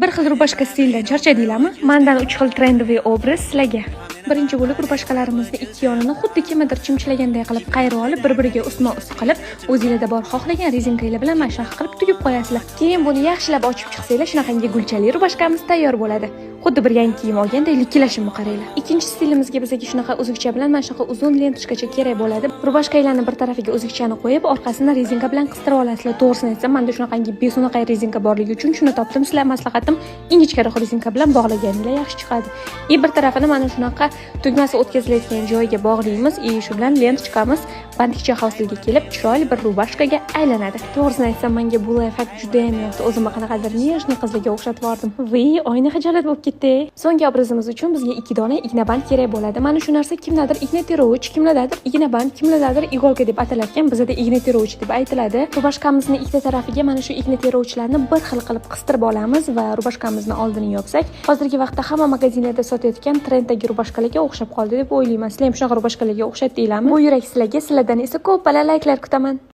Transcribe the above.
Bir xil рубашка stildan charchadinglarmi? Mandan uch xil трендовый obraz sizlarga. Birinchi bo'lib рубашка larimizni ikki yonini xuddi kimnidir chimchilaganday qilib qayirib olib, bir-biriga ustma-ust qilib, o'zinglarda bor xohlagan rezinkanglar bilan mana shunaqa qilib tugib qo'yasizlar. Keyin buni yaxshilab ochib chiqsanglar, shunaqangi gulchali рубашка miz tayyor bo'ladi. Xuddi bir yangi kiyim olganday likillashimni qaranglar. Ikkinchi stilimizga bizga shunaqa uzukcha bilan mana shunaqa uzun ленточка cha kerak bo'ladi. Рубашка nglarni bir tarafiga uzukchani qo'yib, orqasini rezinka bilan qistirib olasizlar. To'g'risini aytsam, menda shunaqangi beso'naqay rezinka borligi uchun shuni topdim. Sizlar maslahatim, ingichkaroq rezinka bilan bog'laganinglar yaxshi chiqadi. И bir tarafini mana shunaqa tugmasi o'tkazilayotgan joyiga bog'laymiz и shu bilan ленточка miz bantikcha hosilga kelib, chiroyli bir рубашка ga aylanadi. To'g'risini aytsam, menga bu лайфхак juda ham yoqdi. O'zimni qanaqadir нежный qizlarga o'xshatib yubordim. Voy, oyna xijolat bo'lib ketdi. So'nggi obrazimiz uchun bizga ikki dona ignaband kerak bo'ladi. Mana shu narsa kimdadir igna terovich, kimlardadir ignaband, kimlardadir иголка deb atalarkan, bizada igna terovich deb aytiladi. Рубашка mizni ikkita tarafiga mana shu igna terovichlarni bir xil qilib qistirib olamiz va рубашка mizni oldini yopsak, hozirgi vaqtda hamma magazinlarda sotayotgan trenddagi рубашка larga o'xshab qoldi deb o'ylayman. Sizlar ham shunaqa рубашка larga o'xshatdinglarmi? Bu yurak sizlarga, sizlardan esa ko'p bala layklar kutaman.